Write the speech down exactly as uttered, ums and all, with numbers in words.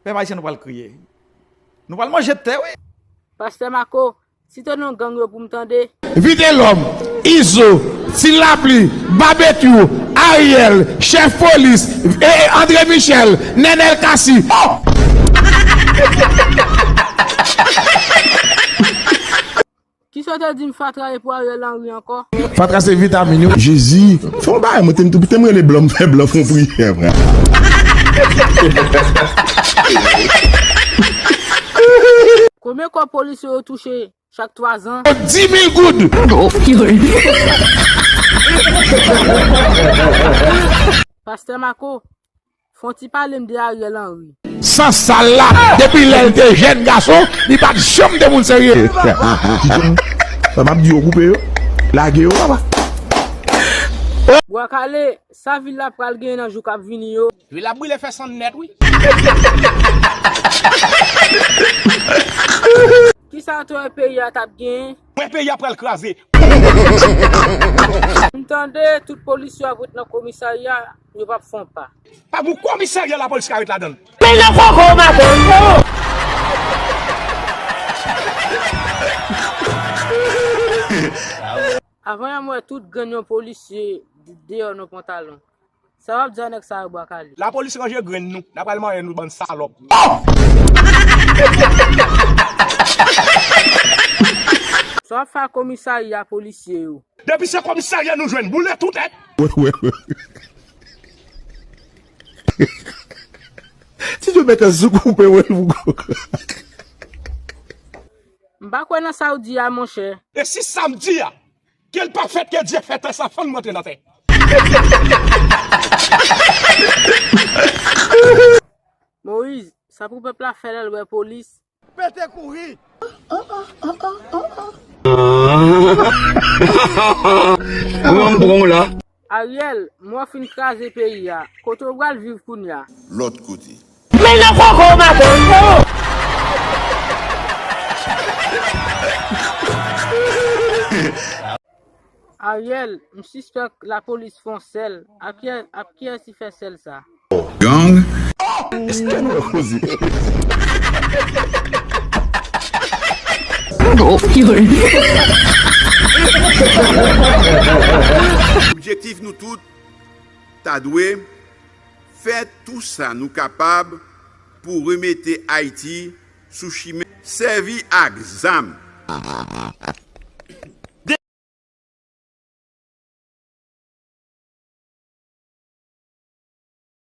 Pèp ayisyen, nou pral kriye. Nou pral manje tè, wi. Pastè Mako, site non gang yo pou m tande. Vitelòm, Izo, Ti Lapli, Babekyou, Ariel, Chèf Polis, e, e, André Michel, Nenel Cassy. Oh! Kisa w te di m fatra e pou Ariel Henry ankò? Fatra se vitamin wi. Jezi, fè yon bagay mwen te m tou te m rele blan m fè blan fè yon priyè frè. Konbyen kòb polisye yo touche chak twazan? Dis mil goud. Pastè Mako, fon ti pale m de Ariel Henry. San sal la, depi lè l te jèn gason, li pa t janm te moun serye. Sa m ap di yo koupe yo, lage yo papa. Bwa kale, sa vil la pral genyen nan jou k ap vini yo? Vil la brile fè sann nèt wi. Kisa w te wè peyi a t ap genyen? Mwen peyi a pral kraze. M tande tout polisye ap ret nan komisarya, yo p ap fè yon pa. Pa gen komisarya lapolis ka ret ladan l. Men nan koko maten yo. Avan yè m wè tout grenn yon polisye deyò nan pantalon. Sa w ap di a nèg sa yo Bwa Kale? Lapolis ranje grenn nou, n a pral manyen nou bann salòp. Sa w ap fè a komisarya polisye yo? Depi se komisarya nou jwenn, boule tout tèt. Ti dwe mete zouk ou pe wè l pou gwo. M pa kwè nan sa w di a monchè. E si sa m di a? Ke l pa fèt, ke Dye fè tè sa fann m antre nan tè. Moyiz, sa pou pèp la fè lè l wè polis? Pete kouri. Mwen m pran w la. Ariel, m wè w fin kraze peyi a. Kote w pral viv kounya? Lòt kote. Men nan koko maten yo. Ariel, m sispèk lapolis fè yon sèl. Ak kiyès, ak kiyès li fè sèl sa? Gang. Èske nou wè koze? Objektif nou tout ta dwe fè tou sa nou kapab pou remete Ayiti sou chimen. Sèvi ak zam.